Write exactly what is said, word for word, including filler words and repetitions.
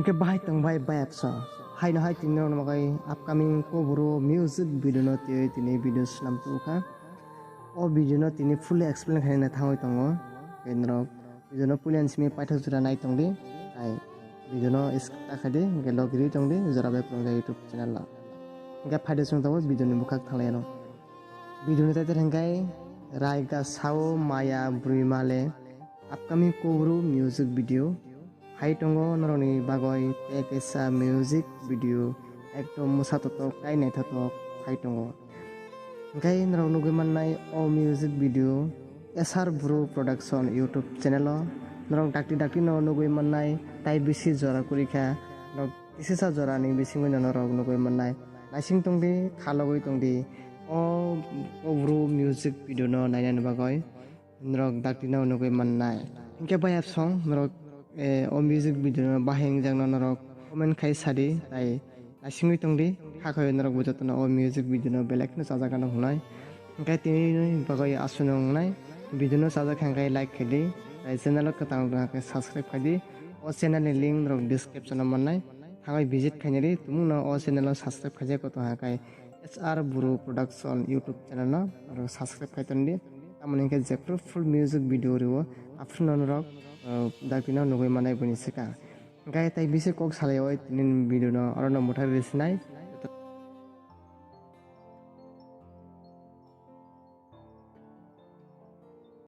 Khe bahai tong bai bai apso. Haino hai tini rok nagai upcoming Kobru music video no twi tini video swnam tu kha. O video no tini fully explain khaina thangwi tongo. Khe norok video no pulian simi paithak jora nai tong di. Ai video no skip ta khai di, hingke logiri tong di, jora bai kwrwngjak YouTube channel o. Hingke phaide chwng tongo video ni bwkhak thanglai ano. Video ni title hingke Raiga Sao Maya Brwi Male, upcoming Kobru music video. Hai tongo norokni bagwi tei kaisa music video ekdom mwsa totok tai naithotok hai tongo. Hingke norok nugwi mannai o music video S R Bru Production YouTube channel o. Norok dakti dakti no nugwi mannai tai bisi jora kwrwi kha. Norok kisisa jora ni bisingo no norok nugwi mannai. Naising tongdi, khalogwi tongdi. O, o Bru music video no nainani bagwi norok dakti no nugwi mannai. Hingke bai song norok, eh, o music video no bahai wngjakno norok comment khai sadi, tai naisingwi tongdi, hakhe norok bo jotono o music video no belai kheno chajak gana hwnwi. Hingke tini bagwi aswk no wngnai video no chajak kha hingke like khaidi, tai channel o kwtal wngkha hingke subscribe khaidi. O channel ni link norok description o mannai, thangwi visit khainari tumungno o channel o subscribe khaijak koto hingke S R Bru Production YouTube channel no norok subscribe khai tondi. Tamoni hingke jephru full music video rwo aphuru no norok, uh, dakti no nugwi mannai buini swkang. Hingke tai bisi kok salai o tini video no oro no mwthai rwi sinai.